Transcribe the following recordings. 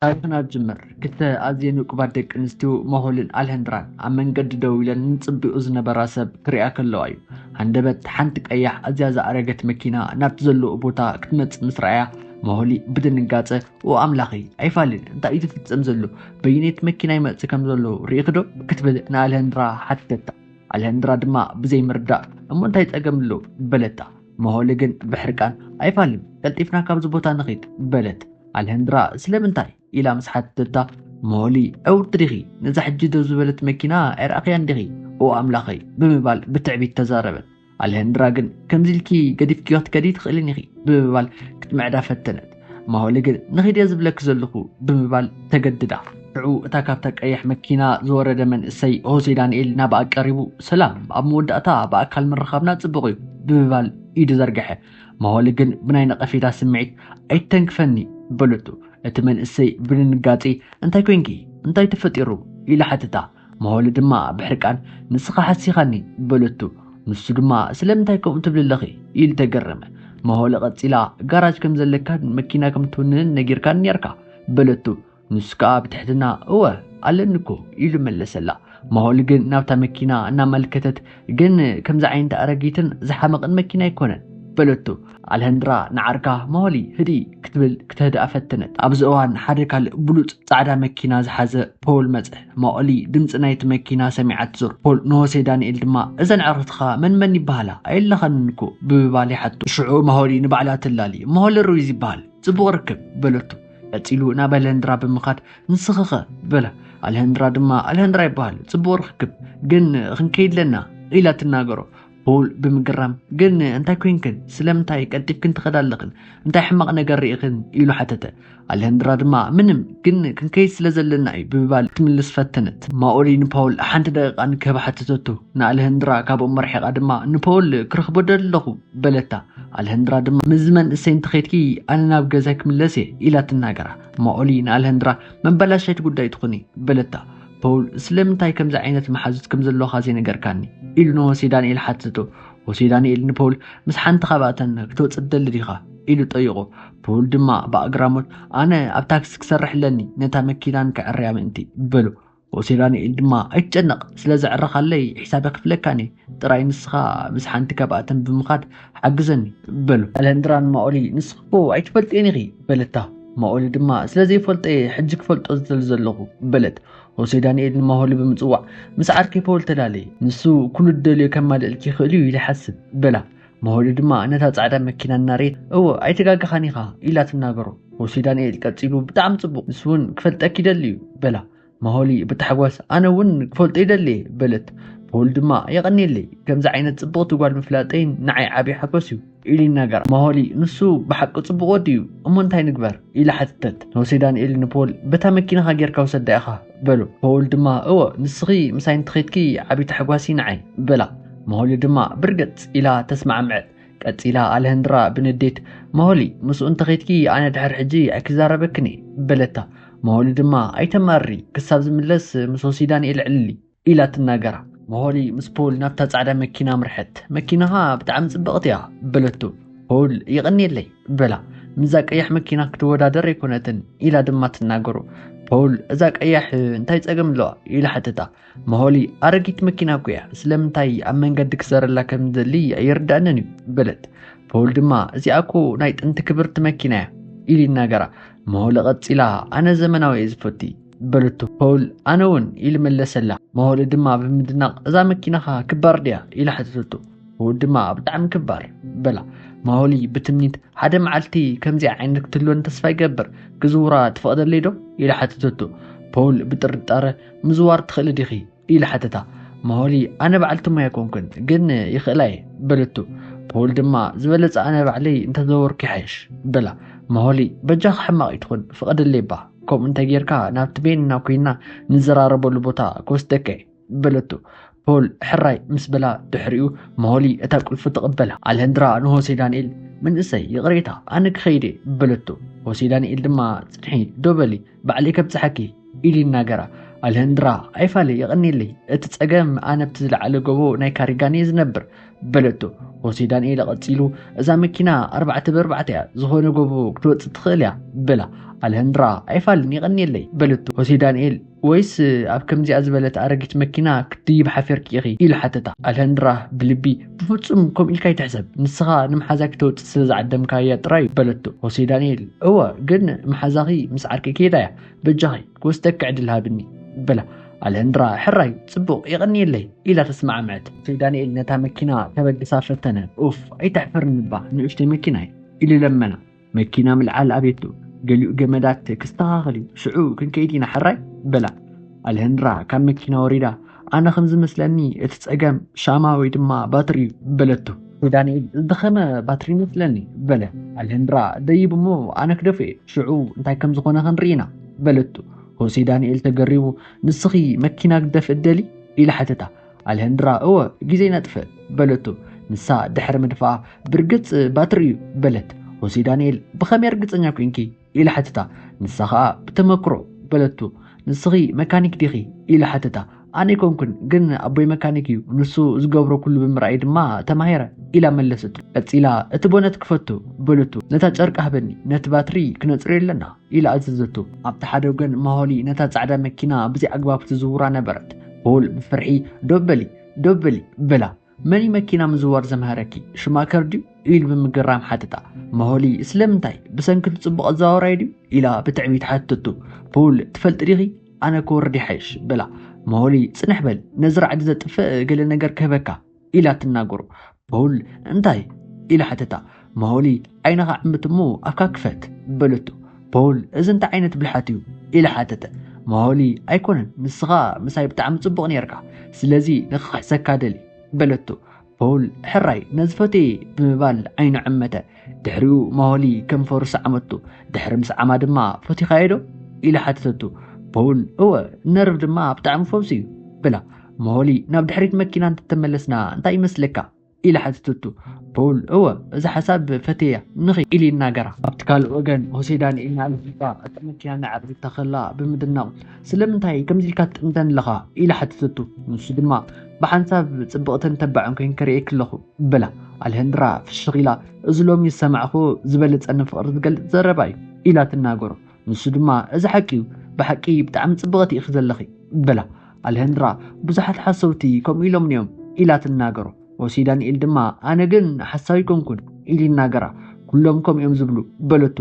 ታሪኽና ዝጅምር ክልተ ኣዝየን ውቁባት ደቂ ኣንስትዮ መሆልን ኣልሀንድራን ኣብ መንገዲ ደው ኢለን ንጽቢኡ ዝነበራ ሰብ ክሪኣ ከለዋ እዩ። ሃንደበት ሓንቲ ቀያሕ ኣዝያ ዝኣረገት መኪና ናብቲ ዘለዉ ቦታ ክትመጽእ ምስ ረኣያ፣ መሆሊ ብድንጋጸ "ኦ ኣምላኸይ፣ ኣይፋልን፣ እንታይ እዩ ዝፍጸም ዘሎ? በየነይቲ መኪና ይመጽእ ከም ዘሎ ርኢኺ ዶ?" ክትብል ንኣልሀንድራ ሓተተታ። ኣልሀንድራ ድማ ብዘይ ምርዳእ "እሞ እንታይ ጸገም ኣሎ?" በለታ። መሆሊ ግን ብሕርቃን "ኣይፋልን፣ ቀልጢፍና ካብዚ ቦታ ንኺድ" በለት። ኣልሀንድራ "ስለምንታይ?" ኢላ ምስ ሓተተታ፣ መሆሊ "ዕውርቲ ዲኺ? ነዛ ሕጂ ደው ዝበለት መኪና ኣይረኣኽያን ዲኺ? ኦ ኣምላኸይ!" ብምባል ብትዕቢት ተዛረበት። ኣልሀንድራ ግን "ከምዚ ኢልኪ ገዲፍኪዮ ክትከዲ ትኽእልን ኢኺ" ብምባል ክትምዕዳ ፈተነት። መሆሊ ግን "ንኺድ እየ ዝብለኪ ዘለኹ" ብምባል ተገድዳ። ሽዑ እታ ካብታ ቀያሕ መኪና ዝወረደ መንእሰይ ሆሴ ዳንኤል ናብኣ ቀሪቡ "ሰላም፣ ኣብ መወዳእታ ብኣካል ምርኻብና ጽቡቕ እዩ" ብምባል ኢዱ ዘርግሐ። መሆሊ ግን ብናይ ነቐፌታ ስምዒት "ኣይተንክፈኒ" በለቱ። እቲ መንእሰይ ብድንጋጼ "እንታይ ኮይንኪ? እንታይ ተፈጢሩ?" ኢሉ ሓተታ። መሆሊ ድማ ብሕርቃን "ንስኻ ሓሲኻኒ" በለቱ። ንሱ ድማ "ስለምንታይ ከምኡ ትብሊ ኣለኺ?" ኢሉ ተገረመ። መሆሊ ቀጺላ "ጋራጅ ከም ዘለካን መኪና ከም ትውንንን ነጊርካኒ ኔርካ" በለቱ። ንሱ ከኣ ብትሕትና "እወ፣ ኣለኒ እኮ" ኢሉ መለሰላ። መሆሊ ግን ናብታ መኪና እናመልከተት "ግን ከምዚ ዓይነት ኣረጊትን ዝሓመቕን መኪና ኣይኮነን" በለቱ። ኣልሀንድራ ንዓርካ "መሆሊ፣ ህድኢ" ክትብል ክተህድኣ ፈተነት። ኣብዚ እዋን ሓደ ካልእ ብሉጽ ጻዕዳ መኪና ዝሓዘ ፖል መጸ። መኦሊ ድምጺ ናይቲ መኪና ሰሚዓ ትዞር። ፖል ንሆሴ ዳንኤል ድማ "እዘን ኣዕሩኽትኻ መን መን ይበሃላ? ኣየለኻንን እኮ" ብምባል ይሓቶ። ሽዑ መሆሊ ንባዕላ ተላሊ "መሆሊ ሩይዝ ይበሃል፣ ጽቡቕ ርክብ" በለቱ። ቀጺሉ ናብ ኣልሀንድራ ብምኻድ "ንስኺኸ?" በላ። ኣልሀንድራ ድማ "ኣልሀንድራ ይበሃል፣ ጽቡቕ ርክብ፣ ግን ክንከይድ ኣለና" ኢላ ትናገሮ። ፖል ብምግራም "ግን እንታይ ኮይንክን? ስለምንታይ ቀልጢፍክን ትኸዳ ኣለኽን? እንታይ ሕማቕ ነገር ርኢኽን?" ኢሉ ሓተተ። ኣልሀንድራ ድማ "ምንም፣ ግን ክንከይድ ስለ ዘለና እዩ" ብምባል ትምልስ ፈተነት። ማኦሊ ንፖል ሓንቲ ደቂቓ ንክህባ ሓተተቶ። ንኣልሀንድራ ካብኦም ኣርሒቓ ድማ "ንፖል ክረኽቦ ደለኹ" በለታ። ኣልሀንድራ ድማ "ምስዚ መንእሰይ እንተኸይድኪ ኣነ ናብ ገዛይ ክምለስ እየ" ኢላ ትናገራ። ማኦሊ ንኣልሀንድራ "መበላሸይቲ ጉዳይ ትኹኒ" በለታ። ፖል "ስለምንታይ ከምዚ ዓይነት መሓዙት ከም ዘለኻ ዘይነገርካኒ?" ኢሉ ንሆሴ ዳንኤል ሓተቶ። ሆሴ ዳንኤል ንፖል "ምስ ሓንቲ ካብኣተን ክትወጽእ ትደሊ ዲኻ?" ኢሉ ጠይቖ። ፖል ድማ ብኣግራሞት "ኣነ ኣብ ታክሲ ክሰርሕ ኣለኒ፣ ነታ መኪናን ከዐርያ ምእንቲ" በሎ። ሆሴ ዳንኤል ድማ "ኣይትጨነቕ፣ ስለ ዘዕረኻለይ ሒሳብ ክፍለካኒ፣ ጥራይ ንስኻ ምስ ሓንቲ ካብኣተን ብምኻድ ሓግዘኒ" በሎ። ኣልሀንድራን ማኦሊ "ንስኺ እኮ ኣይትፈልጥዮን ኢኺ" በለታ። ማኦሊ ድማ "ስለ ዘይፈልጦ እየ ሕጂ ክፈልጦ ዝደሊ ዘለኹ" በለት። ሆሴ ዳንኤል ንማሆሊ ብምጽዋዕ "ምስ ዓርከይ ፖል ተላለይ፣ ንሱ ኩሉ ዝደልዮ ከማልእልኪ ይኽእል እዩ ኢለ ይሓስብ" በላ። ማሆሊ ድማ ነታ ጻዕዳ መኪና እናርኤት "እወ፣ ኣይተጋገኻን ኢኻ" ኢላ ትናገሮ። ሆሴ ዳንኤል ቀጺሉ "ብጣዕሚ ጽቡቕ፣ ንሱ እውን ክፈልጠኪ ይደሊ እዩ" በላ። ማሆሊ ብታሕጓስ "ኣነ እውን ክፈልጦ ይደሊ እየ" በለት። ፖል ድማ "የቐንየለይ፣ ከምዚ ዓይነት ጽብቕቲ ጓል ምፍላጠይን ንዓይ ዓቢ ሓጎስ እዩ" ኢሉ ይናገር። ማሆሊ "ንሱ ብሓቂ ጽቡቕ ወዲ እዩ፣ እሞ እንታይ ንግበር?" ኢላ ሓተተት። ሆሴ ዳንኤል ንፖል "በታ መኪናኻ ጌርካ ውሰዳ ኢኻ" በሎ። ፖል ድማ "እወ፣ ንስኺ ምሳይ እንተኸይድኪ ዓቢ ታሕጓስ እዩ ንዓይ" በላ። ማሆሊ ድማ ብርግጽ ኢላ ተስማዕምዐት። ቀጺላ ኣልሀንድራ ብንዴት "ማሆሊ፣ ምስኡ እንተኸይድኪ ኣነ ድሕሪ ሕጂ ኣይክዛረበክን እየ" በለታ። ማሆሊ ድማ "ኣይተማርሪ፣ ክሳብ ዝምለስ ምስ ሆሴ ዳንኤል ዕልሊ" ኢላ ትናገራ። ማሆሊ ምስ ፖል ናብታ ጻዕዳ መኪና ኣምርሐት። "መኪናኻ ብጣዕሚ ጽብቕቲ እያ" በለቶ። ፖል "የቐንየለይ" በላ። "ምስዛ ቀያሕ መኪና ክትወዳደር ኣይኮነትን" ኢላ ድማ ትናገሮ። ፖል "እዛ ቀያሕ እንታይ ጸገም ኣለዋ?" ኢላ ሓተታ። ማሆሊ "ኣረጊት መኪና እኮ እያ፣ ስለምንታይ ኣብ መንገዲ ክዘረላ ከም ዝደሊ ኣይርድኣንን እዩ" በለት። ፖል ድማ "እዚኣ እኮ ናይ ጥንቲ ክብርቲ መኪና እያ" ኢሉ ይናገራ። ማሆሊ ቀጺላ "ኣነ ዘመናዊ እየ ዝፈቲ" በለቶ። ፖል "ኣነ እውን" ኢሉ መለሰላ። ማሆሊ ድማ ብምድናቕ "እዛ መኪናኻ ክባር ድያ?" ኢላ ሓተተቶ። ፖል ድማ "ብጣዕሚ ክባር" በላ። ማሆሊ ብትምኒት "ሓደ መዓልቲ ከምዚኣ ዓይነት ክትህልወኒ ተስፋ ይገብር፣ ክዝውራ ትፈቕደለይ ዶ?" ኢላ ሓተተቶ። ፖል ብጥርጣረ "ምዝዋር ትኽእሊ ዲኺ?" ኢላ ሓተታ። ማሆሊ "ኣነ በዓልቲ ሞያ ኣይኮንኩን፣ ግን ይኽእላ እየ" በለቶ። ፖል ድማ "ዝበለጸ ኣነ ባዕለይ እንተዘወርኩ ይሓይሽ" በላ። ማሆሊ "በጃኻ ሕማቕ ኣይትኹን፣ ፍቐደለይ እባ፣ ከምኡ እንተጌርካ ናብቲ በይንና ኮይንና ንዘራረበሉ ቦታ ክወስደካ እየ" በለቶ። ፖል "ሕራይ" ምስ በላ ድሕሪኡ ማሆሊ እታ ቁልፊ ትቕበላ። ኣልሀንድራ ንሆሴ ዳንኤል "መንእሰይ፣ ይቕሬታ፣ ኣነ ክኸይድ እየ" በለቶ። ሆሴ ዳንኤል ድማ "ጽንሒ፣ ደው በሊ፣ ባዕለይ ከብጽሓኪ" ኢሉ ይናገራ። ኣልሀንድራ "ኣይፋለ፣ የቐንየለይ፣ እቲ ጸገም ኣነ ኣብቲ ዝለዓለ ጎቦ ናይ ካሪጋን እየ ዝነብር" በለቶ። ሆሴ ዳንኤል ቀጺሉ፣ "እዛ መኪና ኣርባዕተ ብኣርባዕተ እያ፣ ዝኾነ ጎቦ ክትወጽእ ትኽእል እያ" በላ። ኣልሀንድራ፣ "ኣይፋልን፣ የቐንየለይ" በለቶ። ሆሴ ዳንኤል፣ "ወይስ ኣብ ከምዚኣ ዝበለት ኣረጊት መኪና ክትድይብ ሓፊርኪ ኢኺ?" ኢሉ ሓተታ። ኣልሀንድራ ብልቢ፣ "ብፍጹም ከምኡ ኢልካ ኣይትሕሰብ፣ ንስኻ ንመሓዛኪ ተውጽእ ስለ ዝዓደምካያ ጥራይ" በለቶ። ሆሴ ዳንኤል፣ "እወ፣ ግን መሓዛኺ ምስ ዓርከይ ከይዳ እያ፣ በጃኺ ክወስደኪ ዕድል ሃብኒ" በላ። ኣልሀንድራ፣ "ሕራይ፣ ጽቡቕ፣ የቐንየለይ" ኢላ ተስማዕመዐት። ሆሴ ዳንኤል ነታ መኪና ከበግሳ ፈተነ። "ኡፍ፣ ኣይተሕፍርኒ እባ፣ ንእሽተይ መኪና እያ" ኢሉ ለመና። መኪና ምልዓል ኣቤቱ፣ ገሊኡ ገመዳት ክስተኻኸል እዩ፣ ሽዑ ክንከይድ ኢና ሕራይ በላ። ኣልሀንድራ ካብ መኪና ወሪዳ፣ "ኣነ ከም ዝመስለኒ እቲ ጸገም ሻማ ወይ ድማ ባትሪ እዩ" በለቶ። ዳንኤል፣ "ዝደኸመ ባትሪ ይመስለኒ" በለ። ኣልሀንድራ፣ "ደይብ እሞ ኣነ ክደፍኦ እየ፣ ሽዑ እንታይ ከም ዝኾነ ክንርኢ ኢና" በለቶ። ሆሴ ዳንኤል ተገሪሙ፣ "ንስኺ መኪና ክትደፍእ ትደሊ?" ኢሉ ሓተታ። ኣልሀንድራ፣ "እወ፣ ግዜ ነጥፍእ" በለቶ። ንሳ ድሕሪ ምድፋኣ፣ "ብርግጽ ባትሪ እዩ" በለት። ሆሴ ዳንኤል፣ "ብኸመይ ርግጸኛ ኮንኪ?" ኢሉ ሓተታ። ንሳ ኸኣ፣ "ብተመክሮ" በለቶ። "ንስኺ መካኒክ ዲኺ?" ኢሉ ሓተታ። "ኣነ ኣይኮንኩን፣ ግን ኣቦይ መካኒክ እዩ፣ ንሱ ዝገብሮ ኩሉ ብምርኣይ ድማ ተማሂረ" ኢላ መለሰቶ። ቀጺላ፣ "እቲ ቦነት ክፈቶ" በለቶ። "ነታ ጨርቂ ሃበኒ፣ ነቲ ባትሪ ክነጽርዮ ኣለና" ኢላ ኣዘዘቶ። ኣብቲ ሓደ ወገን ማሆሊ ነታ ጻዕዳ መኪና ብዘይ ኣግባብ ትዝውራ ነበረት። ፖል ብፍርሒ፣ "ደው በሊ፣ ደው በሊ" በላ። "መን እዩ መኪና ምዝዋር ዘምሃረኪ? ሽማከር ድዩ?" ኢሉ ብምግራም ሓተታ። ማሆሊ፣ "ስለምንታይ? ብሰንኪ እቲ ጽቡቕ ኣዘዋውራይ ድዩ?" ኢላ ብትዕቢት ሓተተቶ። ፖል፣ "ትፈልጢ ዲኺ? ኣነ ክወርድ ይሓይሽ" በላ። ማሆሊ፣ "ጽንሕ በል፣ ነዚ ራዕዲ ዘጥፍእ ገለ ነገር ክህበካ" ኢላ ትናገሮ። ፖል፣ "እንታይ?" ኢላ ሓተታ። ማሆሊ፣ "ዓይንኻ ዕምት እሞ ኣፍካ ክፈት" በለቶ። ፖል፣ "እዚ እንታይ ዓይነት ብልሓት እዩ?" ኢላ ሓተተ። ማሆሊ፣ "ኣይኮነን፣ ንስኻ ምሳይ ብጣዕሚ ጽቡቕ ኔርካ፣ ስለዚ ንኽኽሕሰካ ደሊ" በለቶ። ፖል፣ "ሕራይ፣ ነዚ ፈትየ" ብምባል ዓይኑ ዓመተ። ድሕሪኡ ማሆሊ ከም ፈሩ ሰዓመቶ። ድሕሪ ምስዓማ ድማ፣ "ፈቲኻዮ ዶ?" ኢላ ሓተተቶ። ፖል፣ "እወ፣ ነርቭ ድማ ብጣዕሚ ፈውሲ እዩ" በላ። ማሆሊ፣ "ናብ ድሕሪት መኪና እንተተመለስና እንታይ ይመስለካ?" ኢላ ሓተተቶ። ፖል፣ "እወ፣ እዛ ሓሳብ ፈትየያ፣ ንኺድ" ኢሉ ይናገራ። ኣብቲ ካልእ ወገን ሆሴ ዳንኤል ንኣልፊባ እታ መኪና እናዓጸወታ ከላ ብምድናቕ፣ "ስለምንታይ ከምዚ ኢልካ ትጥምተኒ ኣለኻ?" ኢላ ሓተተቶ። ንሱ ድማ፣ "ብሓንሳብ ጽብቕትን ተባዕን ኮይንኪ ርእየኪ ኣለኹ" በላ። ኣልሀንድራ ፍሽኽ ኢላ፣ "እዚ ሎሚ ዝሰማዕኹ ዝበለጸ ንፍቕሪ ዝገልጽ ዘረባ እዩ" ኢላ ትናገሮ። ንሱ ድማ፣ "እዚ ሓቂ እዩ፣ ብሓቂ ብጣዕሚ ጽብቕቲ ኢኺ ዘለኺ" በላ። ኣልሀንድራ፣ "ብዙሓት ሓሰውቲ ከምኡ ኢሎምኒ እዮም" ኢላ ትናገሮ። ሆሴ ዳንኤል ድማ፣ "ኣነ ግን ሓሳዊ ኣይኮንኩን" ኢሉ ይናገራ። "ኩሎም ከምኡ እዮም ዝብሉ" በለቶ።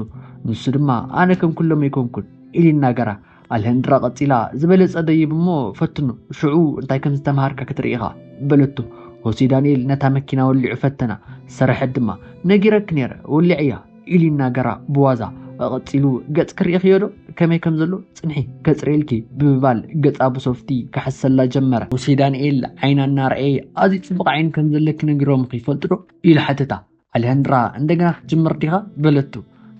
ንሱ ድማ፣ "ኣነ ከም ኩሎም ኣይኮንኩን" ኢሉ ይናገራ። ኣልሀንድራ ቀጺላ፣ "ዝበለጸ ደይብ እሞ ፈትኖ፣ ሽዑ እንታይ ከም ዝተምሃርካ ክትርኢ ኢኻ" በለቶ። ሆሴ ዳንኤል ነታ መኪና ወሊዑ ፈተና። ሰረሐት ድማ፣ "ነጊረኪ ነይረ፣ ወሊዐያ" ኢሉ ይናገራ ብዋዛ። ቀጺሉ፣ "ገጽኪ ርኢኽዮ ዶ ከመይ ከም ዘሎ? ጽንሒ፣ ከጽርየልኪ" ብምባል ገጻ ብሶፍቲ ክሕሰላ ጀመረ። ሆሴ ዳንኤል ዓይና እናረኣየ፣ "ኣዝዩ ጽቡቕ ዓይኒ ከም ዘለኪ ነጊሮምኺ ይፈልጡ ዶ?" ኢሉ ሓተታ። ኣልሀንድራ፣ "እንደገና ክትጅምር ዲኻ?" በለቶ።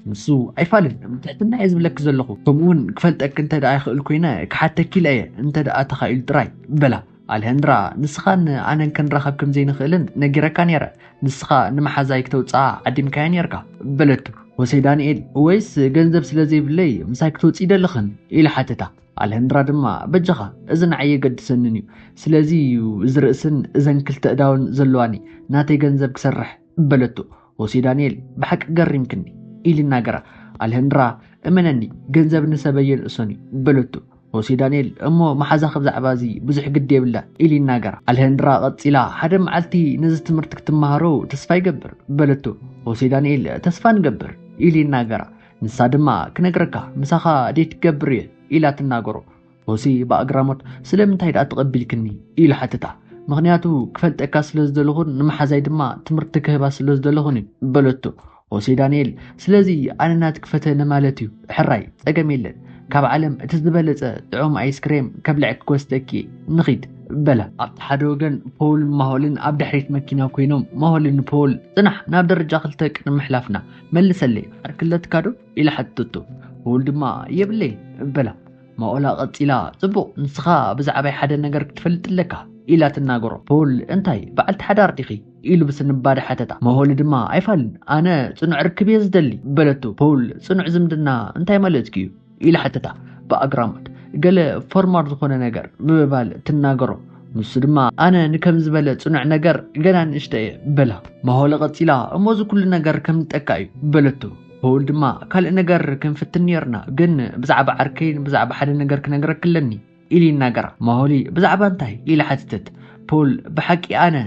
ንሱ፣ "ኣይፋልን፣ ብትሕትና እየ ዝብለኪ ዘለኹ። ከምኡውን ክፈልጠኪ እንተ ደኣ ይኽእል ኮይነ ክሓተኪ ኢለ እየ፣ እንተ ደኣ ተኻኢሉ ጥራይ" በላ። ኣልሀንድራ፣ "ንስኻን ኣነን ክንራኸብ ከም ዘይንኽእልን ነጊረካ ነይረ። ንስኻ ንመሓዛይ ክተውጽኣ ዓዲምካያ ነይርካ" በለቶ። ሆሴ ዳንኤል፣ "ወይስ ገንዘብ ስለ ዘይብለይ ምሳይ ክትወጺ ይደለኽን?" ኢሉ ሓተታ። ኣልሀንድራ ድማ፣ "በጃኻ፣ እዚ ንዓይ የገድሰንን እዩ። ስለዚ እዩ እዚ ርእስን እዘን ክልተ እዳውን ዘለዋኒ፣ ናተይ ገንዘብ ክሰርሕ" በለቶ። ሆሴ ዳንኤል፣ "ብሓቂ ገሪምክኒ" ኢሉ ይናገራ። ኣልሀንድራ፣ "እመነኒ፣ ገንዘብ ንሰበይ የንእሶን እዩ" በለቶ። ሆሴ ዳንኤል፣ "እሞ መሓዛኺ ብዛዕባ እዚ ብዙሕ ግዲ የብላን" ኢሉ ይናገራ። ኣልሀንድራ ቀጺላ፣ "ሓደ መዓልቲ ነዚ ትምህርቲ ክትመሃሮ ተስፋ ይገብር" በለቶ። ሆሴ ዳንኤል፣ "ተስፋ ንገብር" ኢሉ ይናገራ። ንሳ ድማ፣ "ክነግረካ፣ ምሳኻ ዴት ክገብር እየ" ኢላ ትናገሮ። ሆሴ ብኣግራሞት፣ "ስለምንታይ ደኣ ተቐቢልክኒ?" ኢሉ ሓተታ። "ምኽንያቱ ክፈልጠካ ስለ ዝደለኹን ንመሓዛይ ድማ ትምህርቲ ክህባ ስለ ዝደለኹን እዩ" በለቶ። ሆሴ ዳንኤል፣ "ስለዚ ኣነ ናትኪ ፈተነ ማለት እዩ። ሕራይ፣ ጸገም የለን። ካብ ዓለም እቲ ዝበለጸ ጥዑም ኣይስክሬም ከብልዐኪ ክወስደኪ እየ። ንኺድ" በላ። ኣብቲ ሓደ ወገን ፖውልን ማሆልን ኣብ ድሕሪት መኪና ኮይኖም፣ ማሆል ንፖውል፣ "ጽናሕ፣ ናብ ደረጃ ክልተ ቅድሚ ምሕላፍና፣ መልሰለይ፣ ዓርኪ ኣለትካ ዶ?" ኢላ ሓተተቶ። ፖውል ድማ፣ "የብለይን" በላ። ማኦላ ቀጺላ፣ "ጽቡቕ፣ ንስኻ ብዛዕባይ ሓደ ነገር ክትፈልጥ ኣለካ" ኢላ ትናገሮ። ፖውል፣ "እንታይ፣ በዓልቲ ሓዳር ዲኺ?" ኢሉ ብስንባደ ሓተታ። ማሆሊ ድማ፣ "ኣይፋልን፣ ኣነ ጽኑዕ ርክብ እየ ዝደሊ" በለቶ። ፖውል፣ "ጽኑዕ ዝምድና እንታይ ማለትኪ እዩ?" ኢላ ሓተታ ብኣግራሞት። "ገለ ፎርማል ዝኾነ ነገር" ብምባል ትናገሮ። ንሱ ድማ ኣነ ንከም ዝበለ ጽኑዕ ነገር ገና ንእሽተ እየ በላ። ማሆሊ ቀጺላ እሞ እዚ ኩሉ ነገር ከም ዝጠካ እዩ በለቶ። ፖል ድማ ካልእ ነገር ክንፍትን ነርና፣ ግን ብዛዕባ ዓርከይን ብዛዕባ ሓደ ነገር ክነግረክለኒ ኢሉ ይናገራ። ማሆሊ ብዛዕባ እንታይ ኢላ ሓተተት። ፖል ብሓቂ ኣነ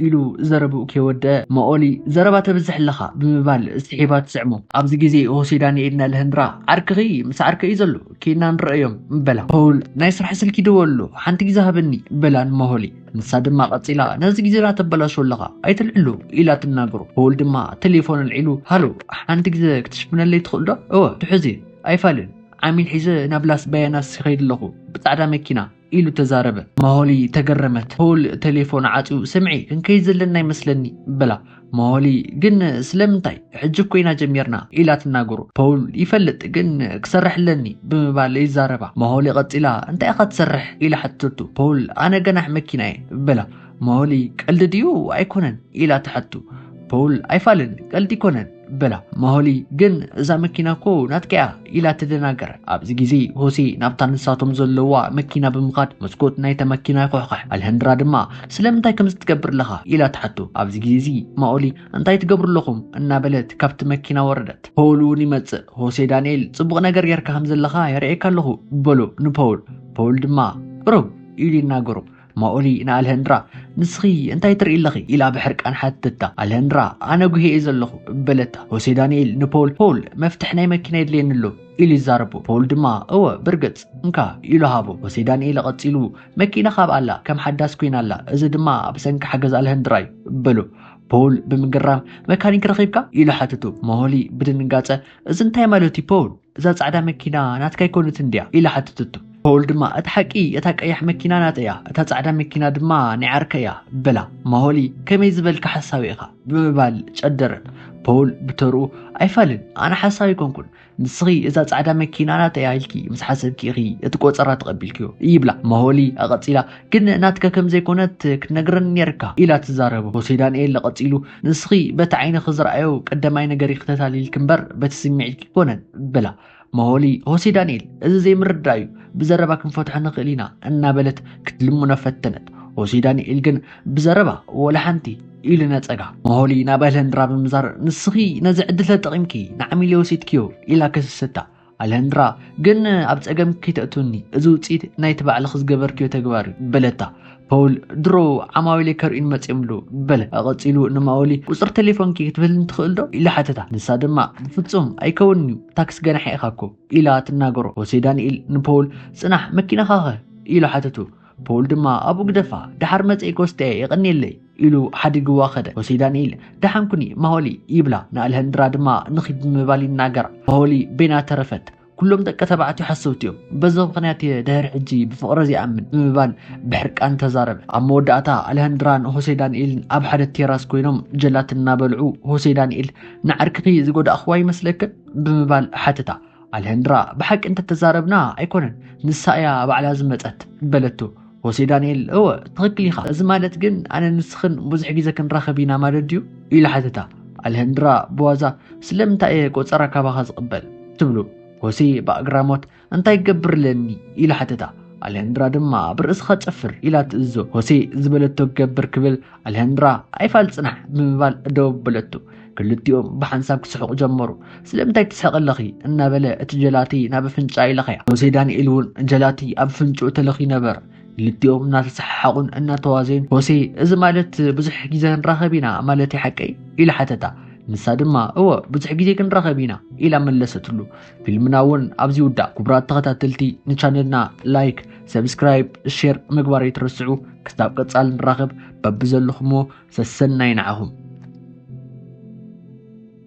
ኢሉ ዘረብኡ ከይወደአ ማኦሊ ዘረባ ተብዝሕ ኣለኻ ብምባል ስሒባ ትስዕሞ። ኣብዚ ግዜ ሆሴ ዳንኤል ንኣልሀንድራ ዓርክኺ ምስ ዓርከ እዩ ዘሎ ኬና ንረአዮም በላ። ፖል ናይ ስራሕ ስልኪ ደወሎ ሓንቲ ግዜ ሃበኒ በላ ንማሆሊ። ንሳ ድማ ቀጺላ ነዚ ግዜ ና ተበላሾ ኣለኻ ኣይትልዕሉ ኢላ ትናገሮ። ፖል ድማ ቴሌፎን ኣልዒሉ ሃሎ ሓንቲ ግዜ ክትሽፍነለይ ትኽእል ዶ? እወ ትሕዚ ኣይፋልን ዓሚል ሒዘ ናብ ላስ ባያናስ ይኸይድ ኣለኹ ብጻዕዳ መኪና ኢሉ ተዛረበ። ማሆሊ ተገረመት። ፖል ቴሌፎን ዓጽዩ ስምዒ ክንከይድ ዘለና ይመስለኒ በላ። ማሆሊ ግን ስለምንታይ ሕጂ እኮ ኢና ጀሚርና ኢላ ትናገሩ። ፖል ይፈልጥ ግን ክሰርሕ ኣለኒ ብምባል ይዛረባ። ማሆሊ ቀጺላ እንታይ ኢኻ ትሰርሕ ኢላ ሓተተቱ። ፖል ኣነ ገናሕ መኪና እየ በላ። ማሆሊ ቀልዲ ድዩ ኣይኮነን ኢላ ትሓቱ። ፖል ኣይፋልን ቀልዲ ኣይኮነን በላ። ማሆሊ ግን እዛ መኪና እኮ ናትካ እያ ኢላ ትደናገረ። ኣብዚ ግዜ ሆሴ ናብታ ንሳቶም ዘለዋ መኪና ብምኻድ መስኮት ናይታ መኪና ይኮሕኮሕ። ኣልሀንድራ ድማ ስለምንታይ ከምዚ ትገብር ኣለኻ ኢላ ትሓቶ። ኣብዚ ግዜ እዚ ማኦሊ እንታይ ትገብሩ ኣለኹም እናበለት ካብቲ መኪና ወረደት። ፖል እውን ይመጽእ። ሆሴ ዳንኤል ጽቡቕ ነገር ጌርካ ከም ዘለኻ የርእየካ ኣለኹ በሎ ንፖል። ፖል ድማ ቅሩብ ኢሉ ይናገሮ። ማኦሊ ንኣልሀንድራ ንስኺ እንታይ ትርኢ ኣለኺ ኢላ ብሕርቃን ሓተታ። ኣልሀንድራ ኣነ ጉሄ እየ ዘለኹ በለታ። ሆሴ ዳንኤል ንፖል ፖል መፍትሕ ናይ መኪና የድልየኒ ኣሎ ኢሉ ይዛረቦ። ፖል ድማ እወ ብርግጽ እንካ ኢሉ ሃቦ። ሆሴ ዳንኤል ቀጺሉ መኪና ካብ ኣላ ከም ሓዳስ ኮይና ኣላ፣ እዚ ድማ ብሰንኪ ሓገዝ ኣልሀንድራ እዩ በሎ። ፖል ብምግራም መካኒክ ረኺብካ ኢሉ ሓተቱ። ማሆሊ ብድንጋጸ እዚ እንታይ ማለት እዩ ፖል? እዛ ጻዕዳ መኪና ናትካ ኣይኮነትን ድያ ኢላ ሓተተቱ። ፖል ድማ እቲ ሓቂ እታ ቀያሕ መኪና ናተይ እያ፣ እታ ጻዕዳ መኪና ድማ ናይ ዓርከይ እያ በላ። ማሆሊ ከመይ ዝበልካ ሓሳዊ ኢኻ ብምባል ጨደረት። ፖል ብተርኡ ኣይፋልን ኣነ ሓሳዊ ኣይኮንኩን ንስኺ እዛ ጻዕዳ መኪና ናተይ ኢልኪ ምስ ሓሰብኪ ኢኺ እቲ ቆጸራ ተቐቢልክዮ ይብላ። ማሆሊ ኣቐጺላ ግን ናትካ ከም ዘይኮነት ክትነግረኒ ነርካ ኢላ ትዛረቡ። ሆሴ ዳንኤል ቀጺሉ ንስኺ በቲ ዓይንኺ ዝረኣዮ ቀዳማይ ነገር ይክተታሊልኪ እምበር በቲ ስምዒትኪ ኣይኮነን በላ። ማሆሊ ሆሴ ዳንኤል እዚ ዘይምርዳእ እዩ ብዘረባ ክንፈትሖ ንኽእል ኢና እናበለት ክትልምኖ ፈተነት። ሆሴ ዳንኤል ግን ብዘረባ ወላ ሓንቲ ኢሉ ነጸጋ። ማሆሊ ናብ ኣልሀንድራ ብምዛር ንስኺ ነዚ ዕድል ተጠቒምኪ ንዓሚል ወሲድክዮ ኢላ ከሰሰታ። ኣልሀንድራ ግን ኣብ ጸገም ከይተእትውኒ እዚ ውጽኢት ናይቲ ባዕልኺ ዝገበርክዮ ተግባር እዩ በለታ። ፖል ድሮ ዓማዊለይ ከርእዩን መጺኦም ኣለዉ በለ። ቀጺሉ ንማኦሊ ቁጽሪ ቴሌፎንኪ ክትብልኒ ትኽእል ዶ ኢሉ ሓተታ። ንሳ ድማ ብፍጹም ኣይከውንን እዩ ታክሲ ገናሒ ኢኻ እኮ ኢላ ትናገሮ። ሆሴ ዳንኤል ንፖል ጽናሕ መኪናኻኸ ኢሉ ሓተቱ። ፖል ድማ ኣብኡ ግደፋ ድሓር መጺኤ ክወስዳ እየ የቐንየለይ ኢሉ ሓዲግዋ ኸደ። ሆሴ ዳንኤል ደሓን ኩኒ ማሆሊ ይብላ። ንኣልሀንድራ ድማ ንኺድ ብምባል ይናገራ። ማሆሊ በይና ተረፈት። ኩሎም ደቂ ተባዕትዮ ሓሰውቲ እዮም። በዚ ምኽንያት እየ ድሕሪ ሕጂ ብፍቕሪ ዘይኣምን ብምባል ብሕርቃን ተዛረበ። ኣብ መወዳእታ ኣልሀንድራን ሆሴ ዳንኤልን ኣብ ሓደ ቴራስ ኮይኖም ጀላቲ እናበልዑ ሆሴ ዳንኤል ንዓርክኺ ዝጎዳእኽዋ ይመስለክን ብምባል ሓተታ። ኣልሀንድራ ብሓቂ እንተተዛረብና ኣይኮነን ንሳ እያ ባዕላ ዝመጸት በለቶ። ሆሴ ዳንኤል እወ ትኽክል ኢኻ፣ እዚ ማለት ግን ኣነ ንስኽን ብዙሕ ግዜ ክንራኸብ ኢና ማለት ድዩ ኢሉ ሓተታ። ኣልሀንድራ ብዋዛ ስለምንታይ እየ ቆጸራ ካባኻ ዝቕበል ትብሉ። ሆሴ ብኣግራሞት እንታይ ክገብር ኣለኒ ኢሉ ሓተታ። ኣልሀንድራ ድማ ብርእስኻ ጨፍር ኢላ ትእዞ። ሆሴ ዝበለቶ ክገብር ክብል ኣልሀንድራ ኣይፋል ጽናሕ ብምባል ደው ኣበለቶ። ክልቲኦም ብሓንሳብ ክስሕቑ ጀመሩ። ስለምንታይ ትስሕቂ ኣለኺ እናበለ እቲ ጀላቲ ናብ ኣፍንጫ ይለኽያ። ሆሴ ዳንኤል እውን ጀላቲ ኣብ ኣፍንጭኡ ተለኽዩ ነበረ። ክልቲኦም እናተሰሓሓቑን እናተዋዘዩን ሆሴ እዚ ማለት ብዙሕ ግዜ ክንራኸብ ኢና ማለት ሓቀይ ኢሉ ሓተታ። ንሳ ድማ እወ ብዙሕ ግዜ ክንራኸብ ኢና ኢላ መለሰትሉ። ፊልምና እውን ኣብዚ ይውዳእ። ክቡራት ተኸታተልቲ ንቻነልና ላይክ፣ ሰብስክራይብ፣ ሼር ምግባር ኣይትረስዑ። ክሳብ ቀጻሊ ንራኸብ በብዘለኹሞ ሰሰናይ ንዓኹም።